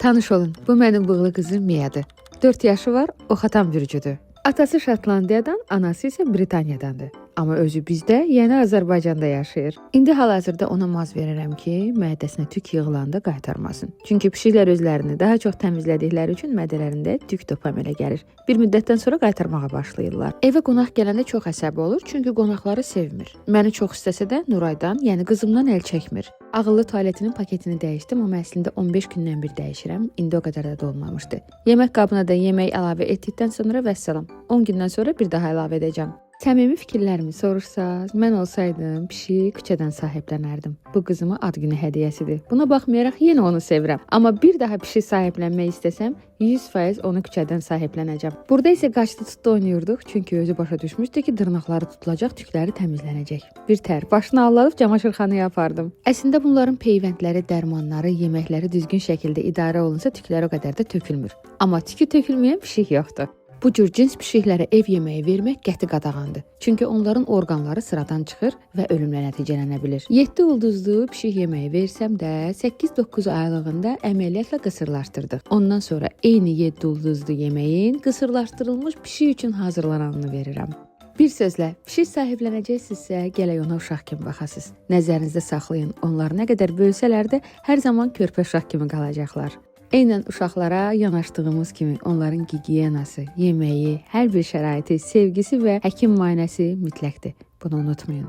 Tanış olun, bu mənim bığlı qızım Miyadır. 4 yaşı var, oxatan bürcüdür. Atası Şotlandiyadan, anası isə Britaniyadandır. Amma özü bizdə, yəni Azərbaycanda yaşayır. İndi hal-hazırda ona maz verirəm ki, mədəsinə tük yığılanda qaytarmasın. Çünki pişiklər özlərini daha çox təmizlədikləri üçün mədələrində tük topu əmələ gəlir. Bir müddətdən sonra qaytarmağa başlayırlar. Evə qonaq gələndə çox əsəbi olur, çünki qonaqları sevmir. Məni çox istəsə də Nuraydan, yəni qızımdan əl çəkmir. Ağıllı tualetinin paketini dəyişdim, amma əslində 15 gündən bir dəyişirəm. İndi o qədər də dolmamışdı. Yemək qabına da yemək əlavə etdikdən sonra vəssalam. 10 gündən sonra bir daha əlavə edəcəm. Səmimi fikirlərimi soruşsaz, mən olsaydım pişik küçədən sahiblənərdim. Bu qızıma ad günü hədiyyəsidir. Buna baxmayaraq yenə onu sevirəm. Amma bir daha pişik sahiblənmək istəsəm, 100% onu küçədən sahiblənəcəm. Burada isə qaçdı tutdu oynayırdıq, çünki özü başa düşmüşdü ki, dırnaqları tutulacaq, tükləri təmizlənəcək. Bir tər başını alladıb camaşırxanaya apardım. Əslində bunların peyvəndləri, dərmanları, yeməkləri düzgün şəkildə idarə olunsa tükləri o qədər də tökülmür. Amma tükü tökülməyən pişik yoxdur. Bu cür cins pişiklərə ev yeməyi vermək qəti qadağandır. Çünki onların orqanları sıradan çıxır və ölümlə nəticələnə bilir. 7 ulduzlu pişik yeməyi versəm də 8-9 aylığında əməliyyatla qısırlaşdırdıq. Ondan sonra eyni 7 ulduzlu yeməyin qısırlaşdırılmış pişik üçün hazırlananını verirəm. Bir sözlə, pişik sahiblənəcəksinizsə, gələk ona uşaq kimi baxasınız. Nəzərinizdə saxlayın, onlar nə qədər böyüsələr də hər zaman körpə uşaq kimi qalacaqlar. Eynən uşaqlara yanaşdığımız kimi onların gigiyenası, yeməyi, hər bir şəraiti, sevgisi və həkim müayinəsi mütləqdir. Bunu unutmayın.